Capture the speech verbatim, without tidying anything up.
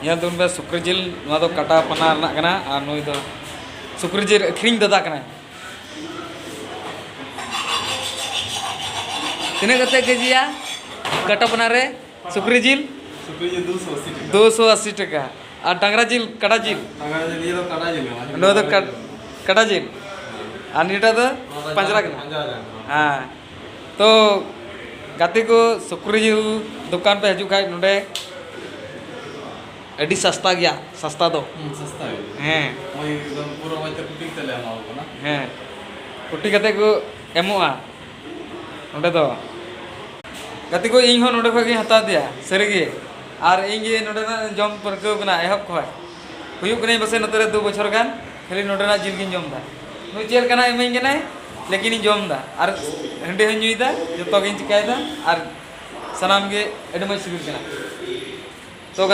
ᱧᱮᱞ ᱛᱟᱵᱚᱱ ᱯᱮ ᱥᱩᱠᱨᱤ ᱡᱤᱞ, ᱱᱚᱣᱟ ᱫᱚ ᱠᱟᱴᱟᱯᱟᱱᱟ ᱨᱮᱱᱟᱜ ᱠᱟᱱᱟ᱾ ᱟᱨ ᱱᱩᱭ ᱫᱚ ᱥᱩᱠᱨᱤ ᱡᱤᱞ ᱟᱹᱠᱷᱨᱤᱧ ᱫᱟᱫᱟ ᱠᱟᱱᱟᱭ᱾ ᱛᱤᱱᱟᱹᱜ ᱠᱟᱛᱮ ᱠᱮᱡᱤᱭᱟ ᱠᱟᱴᱟᱯᱟᱱᱟ ᱨᱮ ᱥᱩᱠᱨᱤ ᱡᱤᱞ? ᱥᱩᱠᱨᱤ ᱡᱤᱞ ᱫᱩᱥᱚ ᱟᱥᱤ ᱴᱟᱠᱟ᱾ ᱫᱩᱥᱚ ᱟᱥᱤ ᱴᱟᱠᱟ᱾ ᱟᱨ ᱰᱟᱝᱨᱟ ᱡᱤᱞ, ᱠᱟᱰᱟ ᱡᱤᱞ? ᱰᱟᱝᱨᱟ ᱡᱤᱞ, ᱱᱤᱭᱟᱹ ᱫᱚ ᱠᱟᱰᱟ ᱡᱤᱞ ᱠᱟᱱᱟ᱾ ᱱᱚᱣᱟ ᱫᱚ ᱠᱟᱰ-, ᱠᱟᱰᱟ ᱡᱤᱞ᱾ ᱟᱨ ᱱᱤᱭᱟᱹᱴᱟᱜ ᱫᱚ ᱱᱚᱣᱟ ᱫᱚ ᱯᱟᱸᱡᱽᱨᱟ ᱠᱟᱱᱟ᱾ ᱯᱟᱸᱡᱽᱨᱟ ᱡᱟᱝ ᱠᱟᱱᱟ᱾ ᱦᱮᱸ᱾ ᱛᱚ ᱜᱟᱛᱮ ᱠᱚ, ᱥᱩᱠᱨᱤ ᱡᱤᱞ ᱫᱚᱠᱟᱱ ᱯᱮ ᱦᱤᱡᱩᱜ ᱠᱷᱟᱡ ᱱᱚᱰᱮ ᱟᱹᱰᱤ ᱥᱟᱥᱛᱟ ᱜᱮᱭᱟ, ᱥᱟᱥᱛᱟ ᱫᱚ᱾ ᱦᱩᱸ, ᱥᱟᱥᱛᱟ ᱜᱮᱭᱟ᱾ ᱦᱮᱸ᱾ ᱢᱚᱡᱽ ᱮᱠᱫᱚᱢ ᱯᱩᱨᱟᱹ ᱢᱚᱡᱽ ᱛᱮ ᱠᱩᱴᱤ ᱠᱟᱛᱮ ᱞᱮ ᱮᱢᱟ ᱠᱚ ᱠᱟᱱᱟ᱾ ᱦᱮᱸ, ᱠᱩᱴᱤ ᱠᱟᱛᱮ ᱠᱚ ᱮᱢᱚᱜᱼᱟ ᱱᱚᱸᱰᱮ ᱫᱚ᱾ ᱜᱟᱛᱮ ᱠᱚ, ᱤᱧ ᱦᱚᱸ ᱱᱚᱸᱰᱮ ᱠᱷᱚᱡ ᱜᱤᱧ ᱦᱟᱛᱟᱣ ᱤᱫᱤᱭᱟ, ᱥᱟᱹᱨᱤ ᱜᱮ᱾ ᱟᱨ ᱤᱧ ᱜᱮ ᱱᱚᱸᱰᱮᱱᱟᱜ ᱡᱚᱢ ᱯᱟᱹᱨᱠᱟᱹᱣ ᱠᱟᱱᱟ ᱮᱦᱚᱵ ᱠᱷᱚᱡ᱾ ᱦᱩᱭᱩᱜ ᱠᱟᱹᱱᱟᱹᱧ ᱯᱟᱥᱮᱡ ᱱᱚᱛᱮ ᱨᱮ ᱫᱩ ᱵᱚᱪᱷᱚᱨ ᱜᱟᱱ, ᱠᱷᱟᱹᱞᱤ ᱱᱚᱸᱰᱮᱱᱟᱜ ᱡᱤᱞ ᱜᱤᱧ ᱡᱚᱢ ᱮᱫᱟ᱾ ᱱᱩᱭ ᱪᱮᱫ ᱞᱮᱠᱟᱱᱟᱜ ᱤᱢᱟᱹᱧ ᱠᱟᱱᱟᱭ, ᱞᱮᱠᱤᱱ ᱤᱧ ᱡᱚᱢ ᱮᱫᱟ᱾ ᱟᱨ ᱦᱟᱺᱰᱤ ᱦᱚᱸᱧ ᱧᱩᱭᱮᱫᱟ, ᱡᱚᱛᱚ ᱜᱤᱧ ᱪᱤᱠᱟᱹᱭᱮᱫᱟ᱾ ᱟᱨ ᱥᱟᱱᱟᱢ ᱜᱮ ᱟᱹᱰᱤ ᱢᱚᱡᱽ ᱥᱤᱵᱤᱞ ᱠᱟᱱᱟ᱾